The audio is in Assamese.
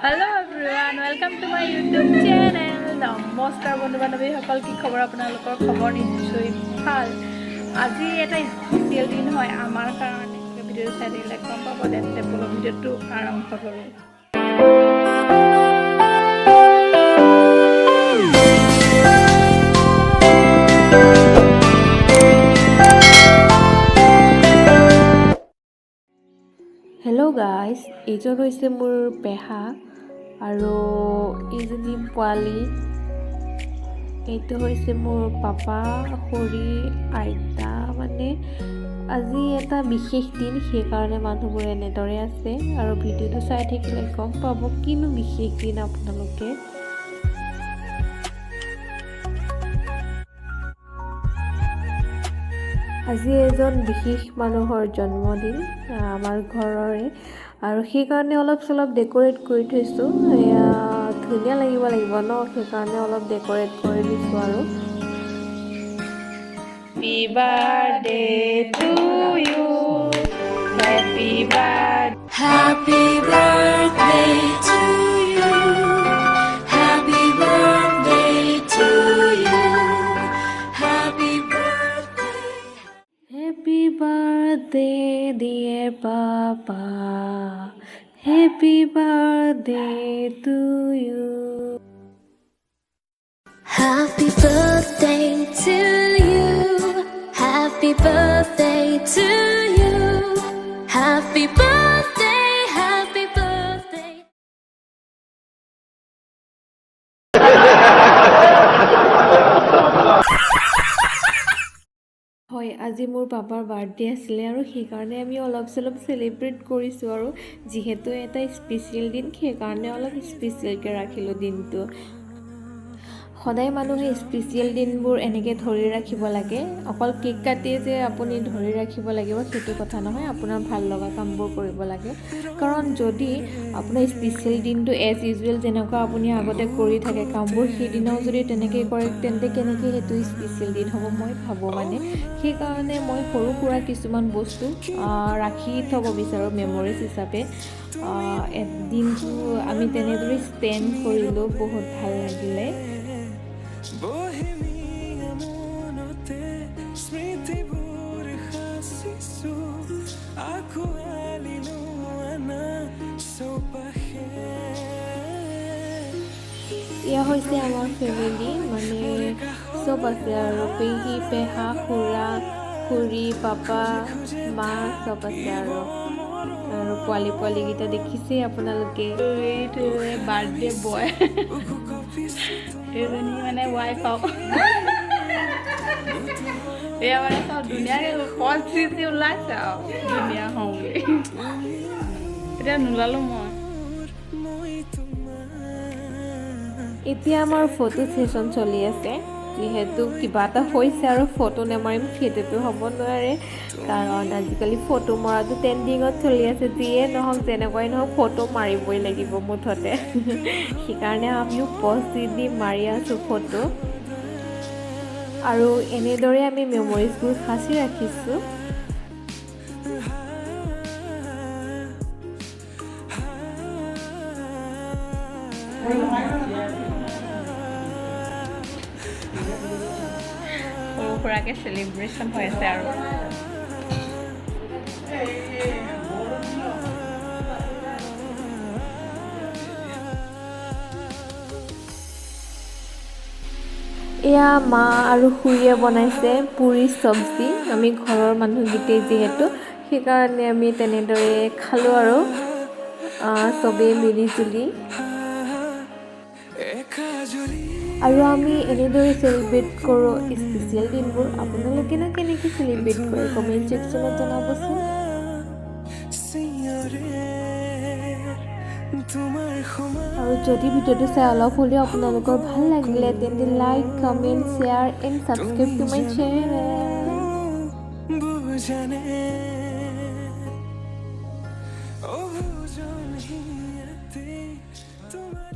Hello everyone, welcome to my YouTube channel. নমস্কাৰ বন্ধু বান্ধৱীসকল, কি খবৰ আপোনালোকৰ? খবৰ নিশ্চয় ভাল। আজি এটা স্পেচিয়েল দিন হয় আমাৰ কাৰণে। ভিডিঅ'টো চাই থাকিলে গম পাব। তেন্তে বলক, ভিডিঅ'টো আৰম্ভ কৰোঁ। হেল্ল' গাইজ, এইজন হৈছে মোৰ পেহা আৰু এইজনী পোৱালি। এইটো হৈছে মোৰ পাপা, খুৰী, আইতা। মানে আজি এটা বিশেষ দিন, সেইকাৰণে মানুহবোৰ এনেদৰে আছে। আৰু ভিডিঅ'টো চাই থাকিলে গম পাব কিনো বিশেষ দিন আপোনালোকে। আজি এজন বিশেষ মানুহৰ জন্মদিন, আমাৰ ঘৰৰে আৰু সেইকাৰণে অলপ চলপ ডেক'ৰেট কৰি থৈছোঁ। এয়া ধুনীয়া লাগিব লাগিব ন, সেইকাৰণে অলপ ডেক'ৰেট কৰি দিছোঁ আৰু। Happy birthday to you, happy birthday. Happy birthday to you. Happy birthday to you. Happy birthday. Happy birthday, dear Papa. Happy birthday to you. Happy birthday to you. Happy birthday to you. Happy birthday, happy birthday. হয়, আজি মোৰ পাপাৰ বাৰ্থডে আছিলে আৰু সেইকাৰণে আমি অলপ চলপ চেলিব্ৰেট কৰিছোঁ। আৰু যিহেতু এটা স্পেচিয়েল দিন, সেইকাৰণে অলপ স্পেচিয়েলকৈ ৰাখিলোঁ দিনটো। সদায় মানুহে স্পেচিয়েল দিনবোৰ এনেকৈ ধৰি ৰাখিব লাগে। অকল কেক কাটিয়ে যে আপুনি ধৰি ৰাখিব লাগিব, সেইটো কথা নহয়। আপোনাৰ ভাল লগা কামবোৰ কৰিব লাগে। কাৰণ যদি আপোনাৰ স্পেচিয়েল দিনটো এজ ইউজুৱেল যেনেকুৱা আপুনি আগতে কৰি থাকে কামবোৰ, সেইদিনাও যদি তেনেকৈ কৰে, তেন্তে কেনেকৈ সেইটো স্পেচিয়েল দিন হ'ব, মই ভাবোঁ। মানে সেইকাৰণে মই সৰু সুৰা কিছুমান বস্তু ৰাখি থ'ব বিচাৰোঁ মেমৰিজ হিচাপে। দিনটো আমি তেনেদৰে স্পেণ্ড কৰিলোঁ, বহুত ভাল লাগিলে। বহেমীয়া মনতে স্মৃতিবোৰ সাঁচিছো, আঁকোৱালিনো আনা চৌপাশে। এয়া হৈছে আমাৰ ফেমিলি, মানে চব আছে আৰু পেহী, পেহা, খুৰা, খুৰী, পাপা, মা চব আছে। আৰু আৰু পোৱালি পোৱালিকেইটা দেখিছেই আপোনালোকে। এইটোৱে বাৰ্থডে বয়, এইজনী মানে ৱাইফ আৰু এয়া মানে চব ধুনীয়াকৈ পজ দি দি ওলাইছে আৰু ধুনীয়া হওঁ বুলি। এতিয়া নোলালো মই। মই তোমাৰ এতিয়া আমাৰ ফটো ছেশ্যন চলি আছে। যিহেতু কিবা এটা হৈছে আৰু ফটো নেমাৰিম, সেইটোতো হ'ব নোৱাৰে। কাৰণ আজিকালি ফটো মৰাটো ট্ৰেণ্ডিঙত চলি আছে। যিয়ে নহওক, যেনেকুৱাই নহওক, ফটো মাৰিবই লাগিব মুঠতে। সেইকাৰণে আমিও পজ দি দি মাৰি আছোঁ ফটো আৰু এনেদৰে আমি মেমৰিজবোৰ সাঁচি ৰাখিছোঁ। সৰু সুৰাকৈ চেলিব্ৰেশ্যন হৈ আছে। আৰু এয়া মা আৰু খুৰীয়ে বনাইছে পুৰি চব্জি। আমি ঘৰৰ মানুহকেইটাই যিহেতু, সেইকাৰণে আমি তেনেদৰে খালোঁ আৰু চবেই মিলি জুলি। একাজলি আৰু আমি এনেদৰে চেলিব্ৰেট কৰোঁ স্পেচিয়েল দিনবোৰ। আপোনালোকেনো কেনেকৈ চেলিব্ৰেট কৰে, কমেণ্ট ছেকশ্যনত জনাবচোন। চিঞৰে তোমাৰ সমান আৰু যদি ভিডিঅ'টো চাই অলপ হ'লেও আপোনালোকৰ ভাল লাগিলে, তেন্তে like, comment, share and subscribe to my channel. বুজানে অবুজন হিয়াতে তোমাৰ।